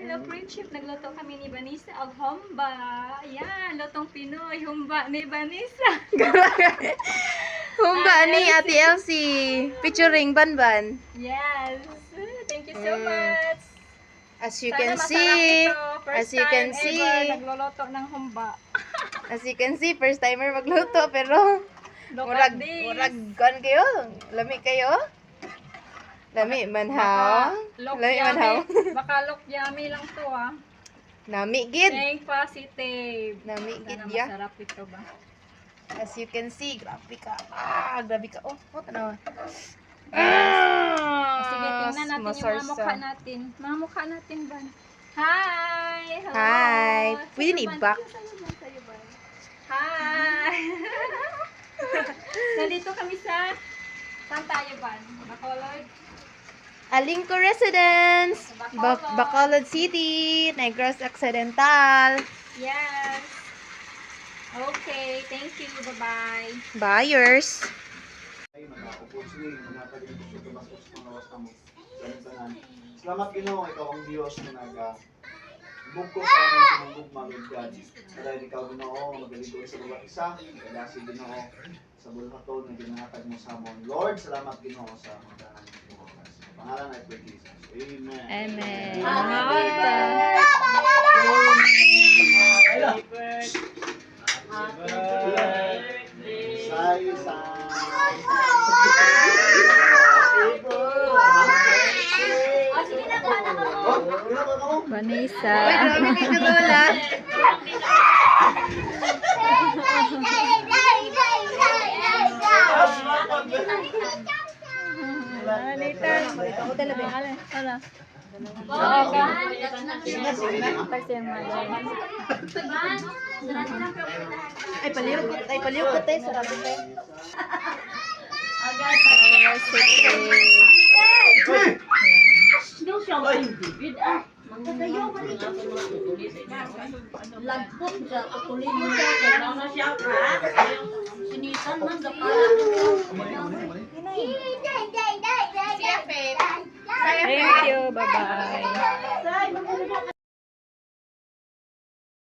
Hello, friendship. Nagluto kami ni Vanessa og humba. Ayan, lutong Pinoy, humba ni Vanessa. Humba ni Ate Elsie. Featuring Banban. Yes. Thank you so much. As you Sana can masarap see, ito. First as you can time see, ever nagluluto ng humba. As you can see, first timer magluto pero Look murag at this. Murag kuan kayo. Lami kayo. Lami man haw. Look Lami man haw. yummy. Baka look yummy lang to ah. Nami gid. Think positive. Nami gid Sana ya. masarap ito ba? As you can see, grabe ka. Ah, grabe ka. Oh, tanawa. Oh, Ah, sige, tingnan natin yung mga masarsa. mukha natin. Mga mukha natin ba? Hi! Hello! Hi! Pwede Sa'yo, ni Ban. i-back. Sa'yo, Ban. Sa'yo, Ban. Hi! Nandito kami sa... Saan tayo, Ban? Bacolod? Alingko Residence, Bacolod. Bacolod City, Negros Occidental. Yes! Okay, thank you. Bye-bye. Buyers. Ay, mga sini, mga pagiging sa tumasok sa mga kamo. Sa aming tanan. Salamat, Ginoo, ikaw ang Dios na naga bugko sa aming sa mga gugma, Lord God. Na dahil ikaw, Ginoo, magaligod sa bawat isa, nagadasi, Ginoo, sa bulhaton na ginahatag mo sa amon. Lord, salamat, Ginoo, sa mga tanan ng oras. Sa pangalan ay pray Jesus. Amen. Amen. Say, say. Oh, sige na, kuha na kamo. Oh, wala ka kamo? Vanessa. Uy, grabe kayo lola. Anita. Wala. Ay, palihog tayo. Sarado tayo. Lagpot siya, tutuloy mo siya, kailangan siya ka. Sinitan man sa pala. Thank you. Bye-bye.